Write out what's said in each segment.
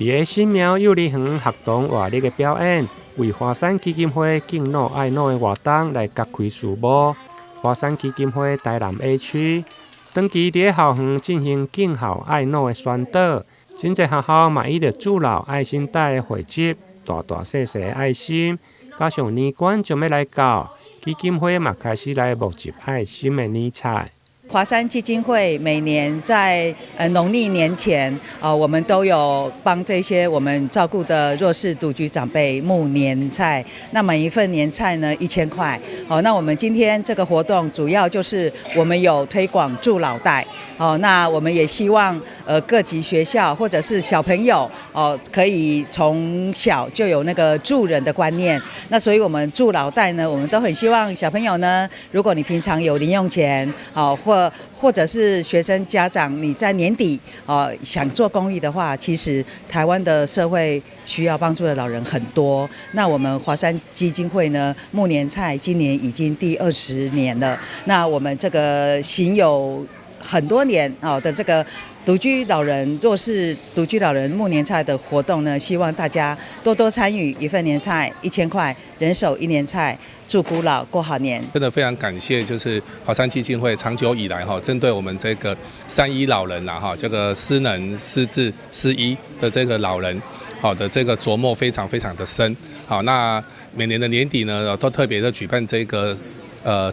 佇个新苗幼兒園學童活力的表演，為華山基金會敬老愛老的活動來揭開序幕。華山基金會台南 A 區長期佇个校園進行敬孝愛老的宣導，真濟學校嘛以著助老愛心袋的匯集大大細細的愛心，加上年關將欲來到，基金會嘛開始來募集愛心的年菜。華山基金會每年在農曆年前，我們都有幫這些我們照顧的弱勢獨居長輩募年菜。那每一份年菜呢，1000塊。好，那我們今天這個活動主要就是我們有推廣助老袋。好，那我們也希望各級學校或者是小朋友哦，可以從小就有那個助人的觀念。那所以我們助老袋呢，我們都很希望小朋友呢，如果你平常有零用錢，哦或者是學生家長，你在年底哦想做公益的話，其實台灣的社會需要幫助的老人很多。那我們華山基金會呢，募年菜今年已經第20年了。那我們這個行有很多年哦的這個獨居老人、弱勢獨居老人募年菜的活動呢，希望大家多多參與。一份年菜1000塊，人手一年菜，助孤老過好年。真的非常感謝，就是華山基金會長久以來哈，針對我們這個三醫老人啦哈，這個失能、失智、失醫的這個老人，好的這個著墨非常非常的深。好，那每年的年底呢，都特別的舉辦這個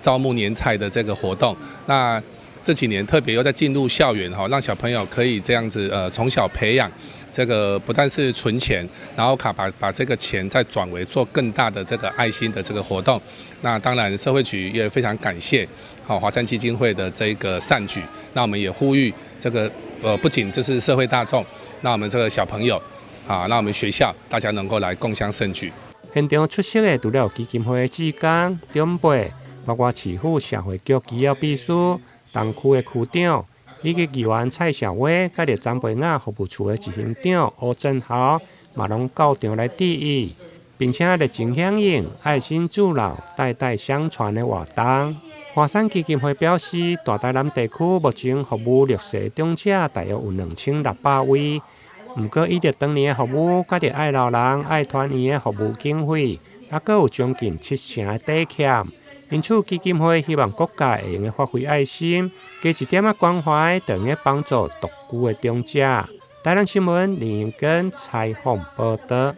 招募年菜的這個活動。那這幾年特別又在進入校園哈，讓小朋友可以這樣子從小培養這個不但是存錢，然後卡把這個錢再轉為做更大的這個愛心的這個活動。那當然社會局也非常感謝好華山基金會的這個善舉。那我們也呼籲這個不僅這是社會大眾，那我們這個小朋友啊，那我們學校大家能夠來共襄盛舉。現場出席的除了基金會的志工、長輩，包括市府社會局機要秘書、東區的區長，以及議員蔡小威，佮著長輩仔服務處的執行長歐振豪，嘛攏到場來致意，並且熱情響應愛心助老、代代相傳的活動。華山基金會表示，大台南地區目前服務弱勢長者大約有2600位，毋過以著當年的服務，佮著愛老人、愛團圓的服務經費，猶閣有將近七成的底欠。因此，基金會希望各界會用得發揮愛心，加一點仔關懷，就會用幫助獨居的長者。台南新聞林永根採訪報導。